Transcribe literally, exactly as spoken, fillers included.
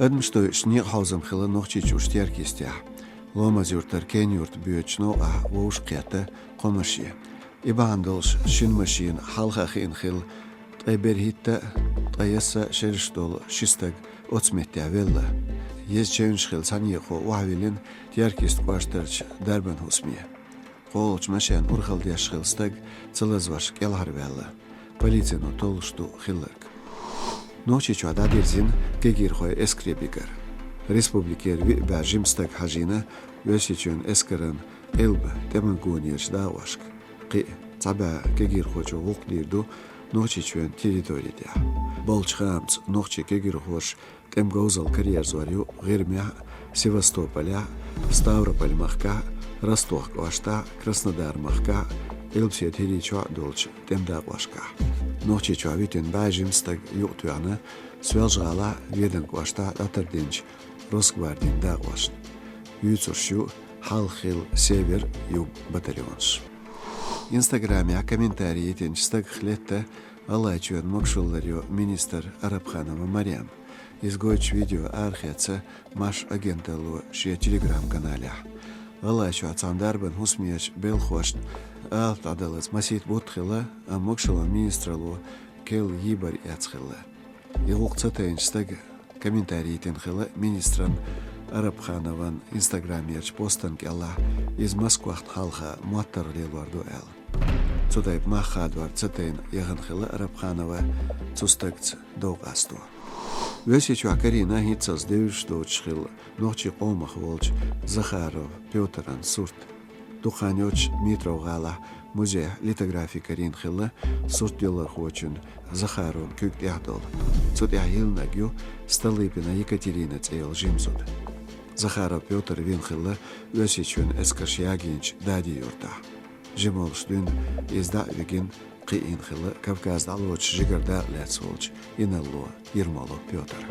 Адамаш дойъуш некъахьовзам хилла Нохчийчу Теркйистехь. Ломаз-Юртара Кенюрт боьдучу новкъахь вовшахкхетта кхо машен. И бахьана долуш шина машина хьалха хиъна хилла ткъе берхӀитта а, ткъе ялсаманин шераш долу ши стаг оцу меттехь велла. Еза чевнаш хилла цхьаьнакхо охьавиллина Теркйист кӀоштарчу дарбан хӀусаме. КхоалгӀачу машенна урхалла деш хилла стаг ца лазош кӀелхьарваьлла. Полицино толлуш ду хилларг. Нохчийчохь дӀадирзина кегийрхой эскаре бигар. Республикера виъ бӀе жима стаг хьажийна Оьрсийчоьнан эскаран Эльба тӀеман гонерчу дакъошка. Кхин а цхьа бӀе кегийрхочо гӀуллакх дийр ду Нохчийчоьнан территори тӀехь. Болчу хаамца, нохчийн кегийрхоша тӀеман говзалла караерзор ю ГӀирмехь а, Севастополехь а, Ставрополь-махкахь а, Ростов-кӀоштахь а, Краснодар-махкахь а, Эльбасе ТӀаьххьарчу чохь а долчу тӀеман дакъошкахь. Нохчийчохь витина бӀе жима стаг юкъатоьхна Соьлжа-ГӀалахь а, Веданан кӀоштахь а дӀатардинчу Росгвардин дакъошна. Юьйцурш ю хьалха хилла Север а, Юг а батальонаш. Инстаграмехь комментарий йитинчу стагах летта ГӀалгӀайчоьнан могушалла ларъяран министр Арабханова Марем. Иза гойтучу видео арахецна Маршо агенталло шен Telegram-каналехь. ГӀалгӀайчохь цхьана дарбан хӀусамерчу белхалошна алапа дӀадалаза масийтта бутт хилла, амма могушаллин министралло керла йийбар эцна хилла. И гӀуллакх ца тайначу стага комментарий йитина хилла министран Арабханован Инстаграмерчу постана кӀелахь, иза Москвахна хьалха моттаргӀа лелор ду аьлла. Цу тайпа мах хадор ца тайна яхана хилла Арабханова цу стагца дов къасто. Оьрсийчохь карийна хӀинццалц девзаш доцуш хилла нохчийн къомах волчу Захаров Пётран сурт. Дукха хан йоццуш Дмитров-гӀалахь музейхь литографи карийна хилла сурт йоллархочун Захаровн куьг тӀехь долу. Цу тӀехь йиллинарг ю Столыпина Екатерина цӀе йолу жима зуда. Захаров Пётр вийна хилла Оьрсийчоьнан эскарша ягийначу Дади-Юртахь. Жима волуш дуьйна иза дӀа а вигина, кхиийна хилла Кавказ дӀалоцуш жигара дакъа лаьцна волчу Иналло Ермолов Пётр.